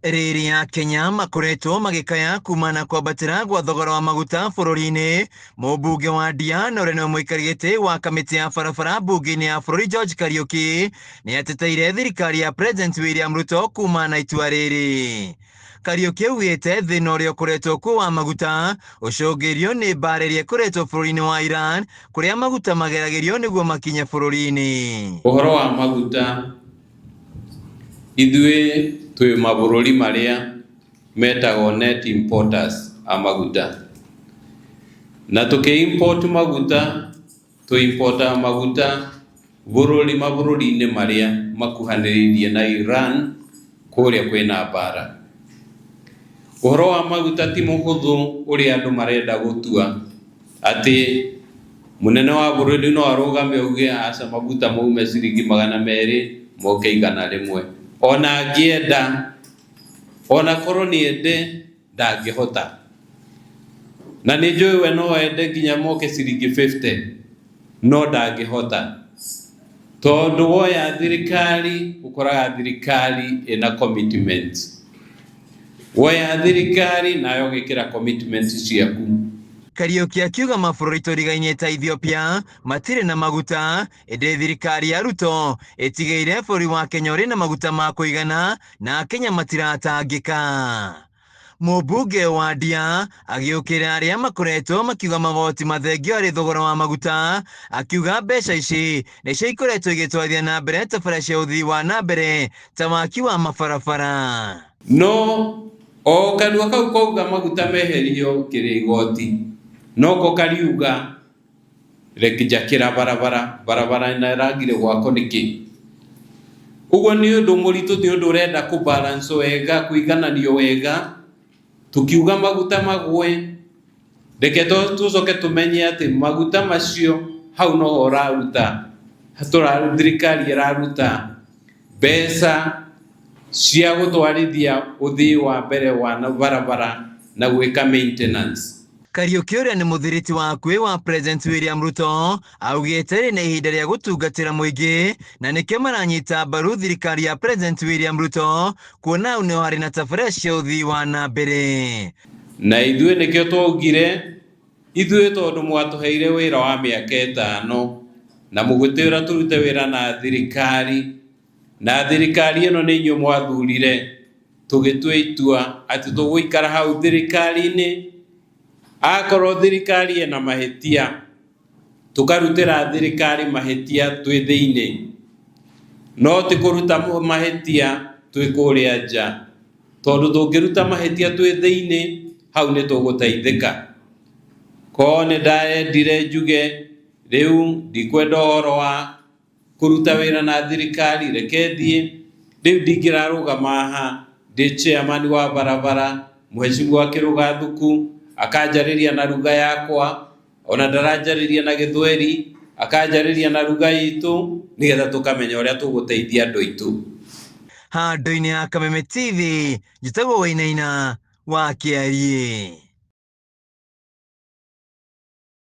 Rĩrĩa Kenya makoretwo magĩkaya kuma na kwambatĩra gwa thogora wa maguta bũrũri-inĩ, mũmbunge wa Ndia na ũrĩa nĩwe mũikari gĩtĩ wa kamĩtĩ ya barabara mbunge-inĩ ya bũrũri George Kariũki nĩ ateteire thirikari ya President William Ruto kuma na itua rĩrĩ. Kariũki augĩte thĩna ũrĩa ũkoretwo kuo wa maguta ũcũngĩirio nĩ mbara ĩrĩa ĩkoretwo bũrũri-inĩ wa Iran kũrĩa maguta mageragĩrio nĩguo makinye bũrũri-inĩ. Ũhoro wa maguta, ithuĩ twĩ mabũrũri marĩa metagwo net importers a maguta. Na tũkĩ import maguta, tũ importaga maguta bũrũri mabũrũri-inĩ marĩa makuhanĩrĩirie na Iran kũrĩa kwĩna mbara. Ũhoro wa maguta ti mũhũthũ ũrĩa andũ marenda gũtua atĩ mũnene wa bũrũri no arũgame auge aca maguta maume ciringi 200 moke 100. Ona angĩenda, ona korwo nĩ ende ndangĩhota. Na nĩ njũĩ we no ende nginya moke ciringi 50 no ndangĩhota. Tondũ woya thirikari ũkoraga thirikari ĩna commitment. Woya thirikari nawe ũgekĩra commitment ciaku. Kariũki akiuga mabũrũri tũrigainie ta Ethiopia matirĩ na maguta, ĩndĩ thirikari ya Ruto ĩtigĩire bũrũri wa Kenya ũrĩ na maguta ma kũigana na Akenya matiratangĩka. Mũmbunge wa Ndia agĩũkĩra arĩa makoretwo makiuga magoti mathengio harĩ thogora wa maguta, akiuga mbeca ici nĩcio ikoretwo igĩtwarithia na mbere tabarĩra cia ũthii wa na mbere ta waki wa mabarabara. No o kanua kau kauga maguta meherio kĩrĩ igoti, noko kariuga reke njakĩra barabara, barabara ĩno ĩragire gwakwo nĩkĩ? Ũguo nĩ ũndũ mũritũ, nĩ ũndũ ũrenda kũ balance wega, kũigananio wega, tũkiuga maguta magwe, reke tũcoke tũmenye atĩ maguta macio hau noho ũraruta, thirikari ĩraruta mbeca cia gũtwarithia ũthii wa mbere wa barabara na gwĩka maintenance. Kariũki ũrĩa nĩ mũthiriti wa hakuhĩ wa President William Ruto augĩte rĩ nĩ ihinda rĩa gũtungatĩra mũingĩ na nĩkĩo maranyita mbaru thirikari ya President William Ruto kuona hau nĩho harĩ na tabarĩra cia ũthii wa na mbere. Na ithuĩ nĩkĩo twaugire ithuĩ tondũ mwatũheire wĩra wa mĩaka 5 na mũgĩtwĩra tũrute wĩra na thirikari, na thirikari ĩno nĩ inyuĩ mwathurire, tũgĩtua itua atĩ tũgũikara hau thirikari-inĩ, akorwo thirikari ĩna mahĩtia tũkarutĩra thirikari mahĩtia twĩ thĩinĩ, no ti kũruta mahĩtia twĩ kũrĩa nja, tondũ tũngĩruta mahĩtia twĩ thĩinĩ hau nĩ tũgũteithĩka. Korwo nĩ ndendire njuge rĩu ndikwenda ũhoro wa kũruta wĩra na thirikari, reke thiĩ, rĩu ndingĩrarũgama haha ndĩ chairman wa barabara, mheshimiwa Kĩrũgathuku akanjarĩria na lugha yakwa, ona ndaranjarĩria na gĩthweri, akanjarĩria na lugha itũ, nĩgetha tũkamenya ũrĩa tũgũteithia andũ aitũ. Handũ-inĩ ha Kameme TV, njĩtagwo Wainaina wa Kĩariĩ.